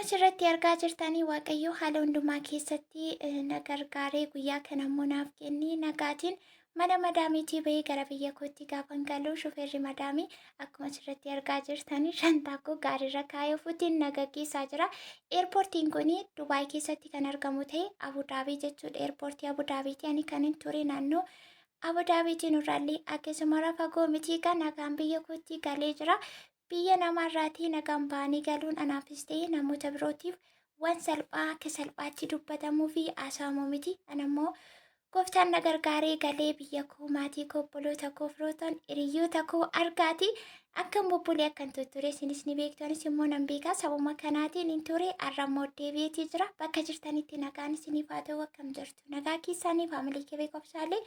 Akkuma asirratti argaa jirtanii, Waaqayyo haala hundumaa keessatti na gargaaree guyyaa kana immoo naaf kennee nagaatiin mana madaamiitii bahee gara biyya kootti gaafan galu, shufeerri madaamii akkuma asirratti argaa jirtanii shantaa koo gaariirra kaayee ofuutiin na gaggeessaa jira. Eerpoortiin kun Dubaay keessatti kan argamu ta'e Abudaabii jechuudha. Eerpoortii Abudaabiitii ani kan hin ture naannoo Abudaabiitiin nurraallee akkasuma fagoo miti, kan nagaan biyya kootti galee jira. Biyya namaarraatii nagaan ba'anii galuun anaafis ta'e namoota birootiif waan salphaa akka salphaatti dubbatamuu fi haasa'amu miti. Ana immoo gooftaan na gargaaree galee biyya koo, maatii koo, obboloota koo, firootan, hiriyoota koo argaati. Akkan bubbulee akkan tutture isinis ni beektu, anis immoo nan beeka. Sabuma kanaatiin hin ture, har'a immoo deebi'eetii jira. Bakka jirtanitti nagaan isiniif haa ta'u. Akkam jirtu? Nagaa keessanii faamilii kee beekofsaalee?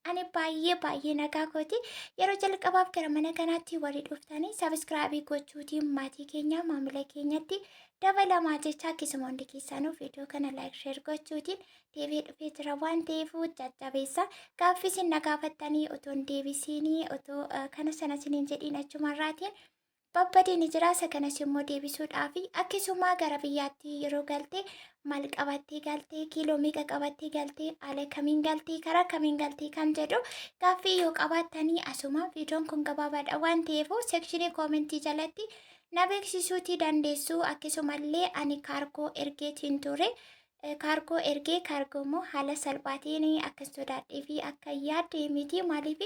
Ani baay'ee baay'ee nagaa kooti. Yeroo jalqabaaf gara mana kanaatti warri dhuftanii subscribe gochuutiin maatii keenya, maamila keenyatti dabalamaa jecha, akkasuma hundi keessanuu viidiyoo kana like, share gochuutiin deebi'ee dhufee jira waan ta'eef jajjabeessa. Gaaffii isin na gaafattanii otoo hin deebisiinii, otoo kana sana isiniin jedhiin achumarraatiin babbadee ni jira. Isa kanas immoo deebisuudhaaf, akkasuma gara biyyaatti yeroo galte maal qabattee galtee, kiiloo meeqa qabattee galtee, haala kamiin galtee, karaa kamiin galtee kan jedhu gaaffii yoo qabaattanii, asuma viidiyoon kun gabaabaadha waan ta'eef section comment jalatti na beeksisuutii dandeessu. Akkasumallee ani kaargoo ergeetiin ture. Kaargoo ergee, kaargoo immoo haala salphaatiin akka sodaadhee fi akka yaadde miti. Maaliif,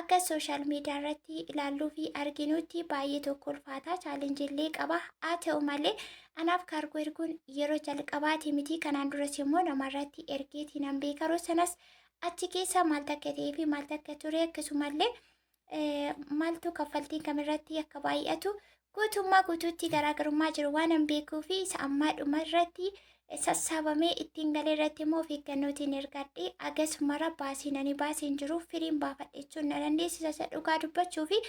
akka social media irratti ilaalluu fi arginutti baay'ee tokko ulfaataa, challenge illee qaba. Haa ta'u malee anaaf kaargoo erguun yeroo jalqabaati miti. Kanaan duras immoo namarratti ergeetii nan beeka. Yeroo sanas achi keessa maaltu akka ta'ee fi maaltu akka ture, akkasumallee maaltu kaffaltiin kamirratti akka baay'atu guutummaa guutuutti garaagarummaa jiru waan hin beekuu fi isa ammaa dhuma irratti sassaabamee ittiin galee irratti immoo of eeggannootiin ergadhee agas mara baasiin ani baasiin jiru firiin baafadhe jechuun na dandeessisa, isa dhugaa dubbachuu fi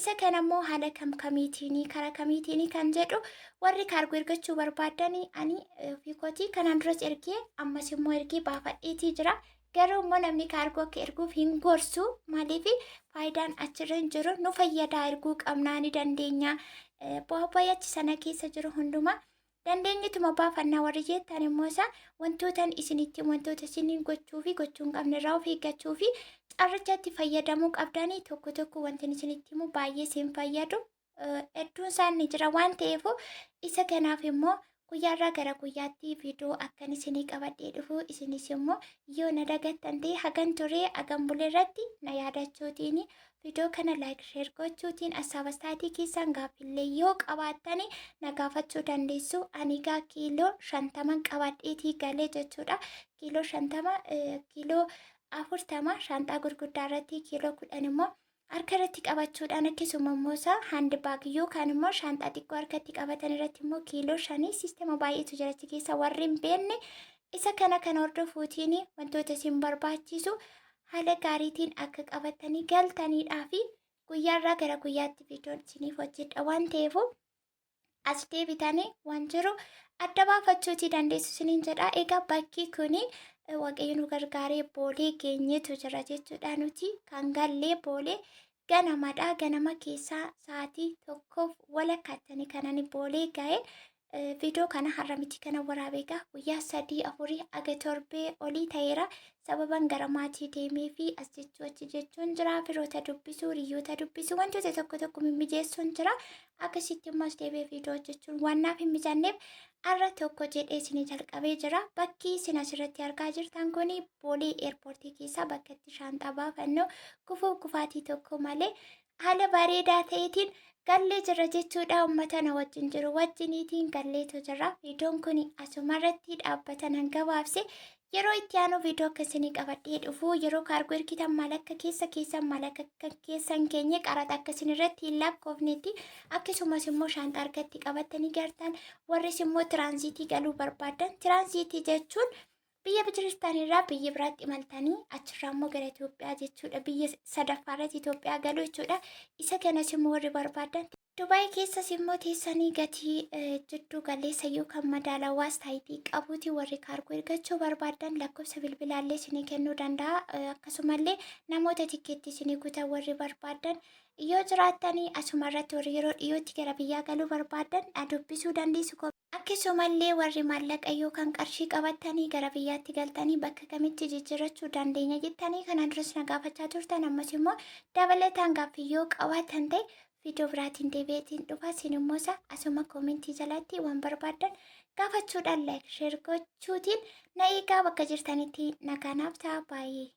isa kana immoo haala kam kamiitiini, karaa kamiitiini kan jedhu warri kaargoo ergachuu barbaadani, ani ofii kootii kanaan duras ergee ammas immoo ergee baafadheetii jira. Garuu immoo namni kaargoo akka erguuf hin gorsu. Maaliif, faayidaan achirra hin jiru. Nu fayyadaa erguu qabnaa, ni dandeenya. Bu'aa bayii achi sana keessa jiru hundumaa dandeenyituma baafannaa warri jettan immoo, isa wantootan isinitti, wantoota isiniin gochuu fi gochuu hin qabne irraa of eeggachuu fi carrichatti fayyadamuu qabdanii tokko tokko wanti isinitti himu baay'ee isin fayyadu. Hedduun isaan ni jira waan ta'eef, isa kanaaf immoo guyyaarraa gara guyyaatti viidiyoo akkan isinii qabadhee dhufu, isinis immoo yoo na dagattan ta'e hagan turee hagan bule irratti na yaadachuutiin viidiyoo kana like, share gochuutiin assaabastaatii keessan gaaffiillee yoo qabaattani na gaafachuu dandeessu. Ani egaa kiiloo 50 qabadheetii galee jechuudha. Kiiloo 50, kiiloo 40 shaanxaa gurguddaa irratti, kiiloo 10 immoo harka irratti qabachuudhaan, akkasuma immoo isaa hand bag yookaan immoo shaanxaa xiqqoo harkatti qabatan irratti immoo kiiloo 5. Siistema baay'eetu jira achi keessa. Warri hin beekne isa kana kan hordofuutiin wantoota isin barbaachisu haala gaariitiin akka qabatanii galtaniidhaa fi guyyaarraa gara guyyaatti viidiyoon isiniif hojjedha waan ta'eef as deebitanii waan jiru adda baafachuutii dandeessu isiniin jedha. Egaa bakki kuni Waaqayyo nu gargaaree Boolee geenyeetu jira jechuudha. Nuti kan gallee Boolee ganamadha. Ganama keessaa sa'aatii 1:30tti kanan Boolee ga'e. Viidiyoo kana har'a miti kana waraabee, egaa guyyaa 3, 4 aga torbee olii ta'eera. Sababan gara maatii deemee fi as jechuu achi jechuun jira. Firoota dubbisuu, hiriyoota dubbisuu, wantoota tokko tokko mimmijeessuun jira. Akkasitti immoo as deebi'ee viidiyoo hojjechuun waan naaf hin mijanneef har'a tokko jedhee isinii jalqabee jira. Bakki isin asirratti argaa jirtan kun Boolee eerpoortii keessaa bakka itti shaanxaa baafannu kufuuf kufaatii tokko malee haala bareedaa ta'eetiin gallee jirra jechuudha. Uummata na wajjin jiru wajjiniitiin galleetu jira. Viidiyoon kun asumarratti dhaabbata nan gabaabse. Yeroo itti aanu viidiyoo akka isinii qabadhee dhufu, yeroo kaargoo ergitan maal akka keessa keessan, maal akka keessan keenye, qaraxa akka isin irratti hin lakkoofnetti, akkasumas immoo shaanxaa harkatti qabattanii gartan, warris immoo tiraanziitii galuu barbaadan, tiraanziitii jechuun biyya jirtanirraa biyya biraatti imaltanii achirraa immoo gara Itoophiyaa jechuudha. Biyya sadaffaarratti Itoophiyaa galuu jechuudha. Isa kanas immoo warri barbaadan Dubaay keessas immoo teessanii gatii jidduu galeessa yookaan madaalawaas taayitii qabuuti warri kaargoo ergachuu barbaaddan lakkoofsa bilbilaallee isinii kennuu danda'a. Akkasumallee namoota tikkeettii isinii kutan warri barbaaddan yoo jiraattanii asuma irratti warri yeroo dhiyootti gara biyyaa galuu barbaaddan dubbisuu dandeessu. Akkasumallee warri maallaqa yookaan qarshii qabattanii gara biyyaatti galtanii bakka kamitti jijjiirrachuu dandeenya jettanii kanaan duras na gaafachaa turtan, ammas immoo dabalataan gaaffii yoo qabaattan ta'e viidiyoo biraatiin deebi'eetiin dhufa. Isin immoo isa asuma koomentii jalatti waan barbaaddan gaafachuudhaan like share gochuutiin na eegaa. Bakka jirtanitti nagaa naaf ta'a baay'ee.